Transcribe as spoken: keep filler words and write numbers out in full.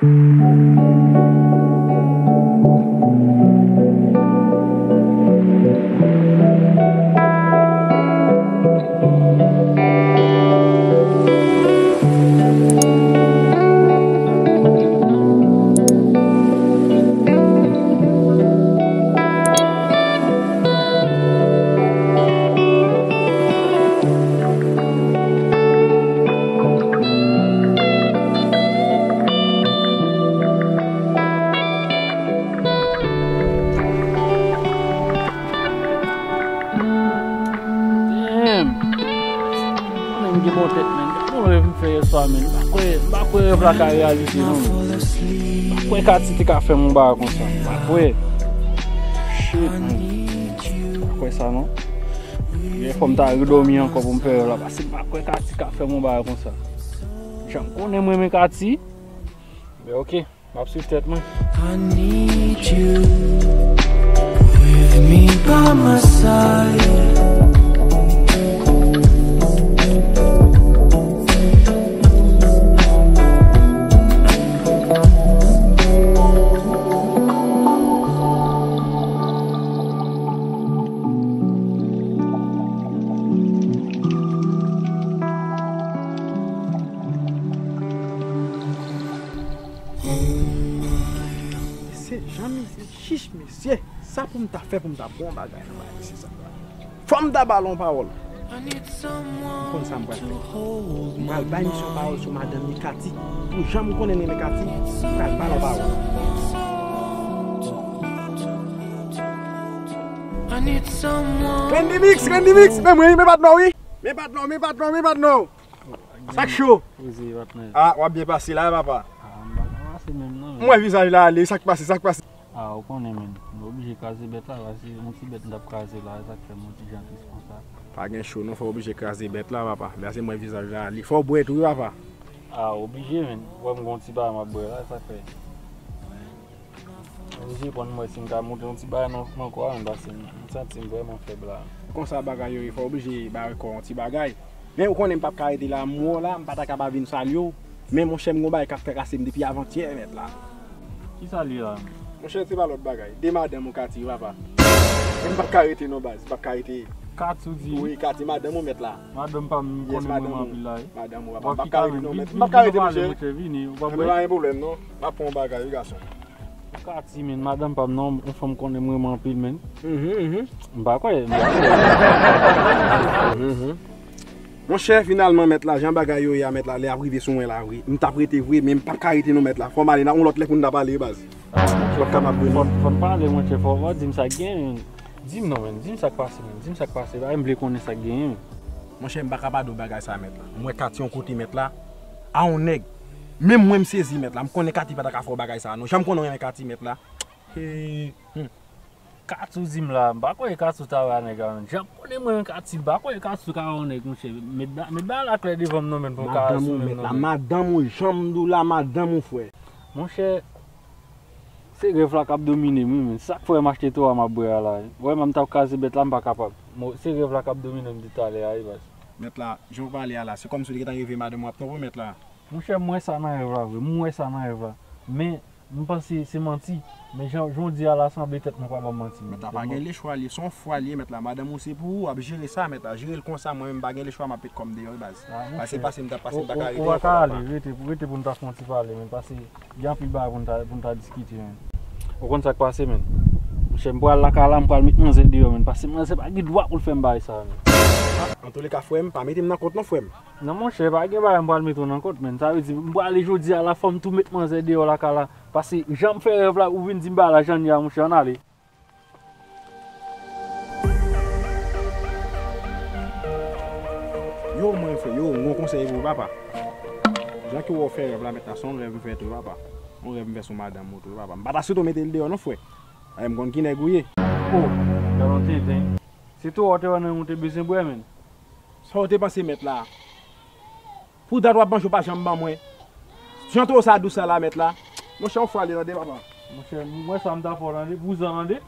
Damn! Mwen menm gen bon tèt, men. Gad yon rèv m fè yè swa, men. M pa kwè, m pa kwè rèv la ka reyalize, non, men. M pa kwè Katy te ka fè m yon bagay konsa. M pa kwè. Shit, men. M pa kwè sa, non. Gen fò m ta redòmi ankò pou m fè rèv la, paske m pa kwè Katy ka fè m yon bagay konsa. Jan m konnen m renmen Katy. Men oke. M ap swiv tèt mwen. I need you with me by my side. Se jan misye chich, mesye. Sa pou m ta fè pou m ta bon bagay nan bagay misye sa. Fò m ta ba l yon pawòl. M konn sa m pral fè. M pral bay misye yon pawòl sou madanm li, Katy. Pou jan m konnen l renmen Katy, m pral ba l yon pawòl. Randy Mix, Randy Mix, men mwen, men patnè w, wi. Men patnè w, men patnè w, men patnè w. Sa k cho? Poze, patnè. Ah, w ap byen pase la, papa. Ah, m pa ka pase menm, non, men. M wè vizaj la ale, sa k pase, sa k pase? Ah, ou konnen, men. M oblije kraze bèt la, paske yon ti bèt m t ap kraze la, e sa k fè m yon ti jan tris konsa. Pa gen cho, non, fò w oblije kraze bèt la, papa. Paske m wè vizaj la ale. Fò w bwè tou, wi, papa. Ah, oblije, men. Ou wè m gen yon ti bagay m ap bwè la, e sa k fè. Oblije pran m wè si m ka monte yon ti bagay nan, nan kò a, men paske m, m santi m vrèman fèb la. Konsa bagay yo ye, fò w oblije bay kò w yon ti bagay. Men ou konnen m p ap ka rete la, m wè w la, m pa ta ka pa vin salye w. Men monchè, m gon bagay k ap trakase m depi avantyè, mèt la. Kisa l ye la? Monchè, se pa lòt bagay. De madanm ou Katy, papa. Men m p ap ka rete non, baz, m p ap ka rete. Katy ou di? Wi, Katy, madanm ou, mèt la. Madanm pa m, konnen m renmen anpil la, wi. Madanm ou, papa. M p ap ka rete non, mèt. M p ap ka rete, monchè. Vini, ou p ap wè. Pa gen pwoblèm non. M ap pran yon bagay, wi, gason. Katy, men, madanm pa m non, yon fanm konnen m renmen anpil, men. Mhm, mhm. M pa kwè, m pa kwè. Mhm, mhm. Monchè, finalman, mèt la, jan bagay yo ye a, mèt la, lè ap rive sou mwen la, wi. M t ap rete vre, men m p ap ka rete non, mèt la. Fò m ale, nan yon lòt lè pou n ta pale, baz. M p ap kapab vre non. Fò, fò n pale, monchè, fò w di m sa k genyen. Di m non, men, di m sa k pase, men. Di m sa k pase, la, m vle konnen sa k genyen, men. Monchè, m pa ka pa di w bagay sa, mèt la. M wè Katy yon kote, mèt la, a yon nèg. Menm mwen, m sezi, mèt la. M konnen Katy pa ta ka fè w bagay sa, non. Jan m konnen w renmen Katy, mèt la. Hey, hmm. Katy ou di m la, m pa kwè Katy ta wè a nèg la, men. Jan m konnen mwen, Katy, m pa kwè Katy ka wè yon nèg, monchè. Met ba-, met bagay la klè devan m non, men, pou m ka asime non, men. Madanm ou, mèt la, madanm ou, jan m di w la, madanm ou, frè. Monchè, se rèv la k ap domine m, wi, men. Sa k fè m achte tou a m ap bwè a la, wi. Ou wè, m t ap kraze bèt la, m pa kapab. Mo-, se rèv la k ap domine m depi talè a, wi, baz. Mèt la, jan w pale a la, se kòmsi w te gentan reve madanm w ap twonpe w, mèt la. Monchè, m wè sa nan rèv la, vre. M wè sa nan rèv la. Men, m panse se manti. Men jan, jan w di a la, sanble tèt mwen pa ban m manti, men. Mèt la pa gen lechwa, li se yon fwa li ye, mèt la. Madanm ou se pou ou, w ap jere sa, mèt la. Jere l konsa, mwen menm m pa gen lechwa, m ap met kò m deyò, wi, baz. Ah, monchè. Pase, pase, m t ap pase, m pa ka rete ankò, papa. Ou pa ka ale, rete, rete pou n ta fè yon ti pale, men pase, gen anpil bagay pou n ta, pou n ta diskite, men. Ou konn sa k pase, men. Monchè, m pral lakay la, m pral met manzè deyò, men. Pase manzè pa gen dwa pou l fè m bagay sa, men. Ah, antouka, frè m, pa mete m nan kont non, frè m. Non, monchè, pa gen bagay m pral mete w nan kont, men. Sa vle di, m prale jodi a la, fò m tou met manzè deyò lakay la. Pase, jan m fè rèv la, ou vin di m bagay la, jan l ye a, monchè, ann ale. Yo, mwen, frè, yo, m gon konsèy pou ou, papa. Jan ke w fè rèv la, mèt la, se yon rèv m fè tou, papa. Yon rèv m fè sou madanm ou tou, papa. M pa ta swete w mete l deyò, non, frè. Paske m konn ki nèg ou ye. Oh, gad yon tenten. Se tou wè w te wè nan men w te bezwen bwè, men. Sa w te panse, mèt la? Pou dat w ap manje, w pa janm ban mwen. Jan to sa dous sa la, mèt la. Monchè, yon fwa ale, tande, papa. Monchè, m wè sa m ta fè w, tande. Vouzan, tande.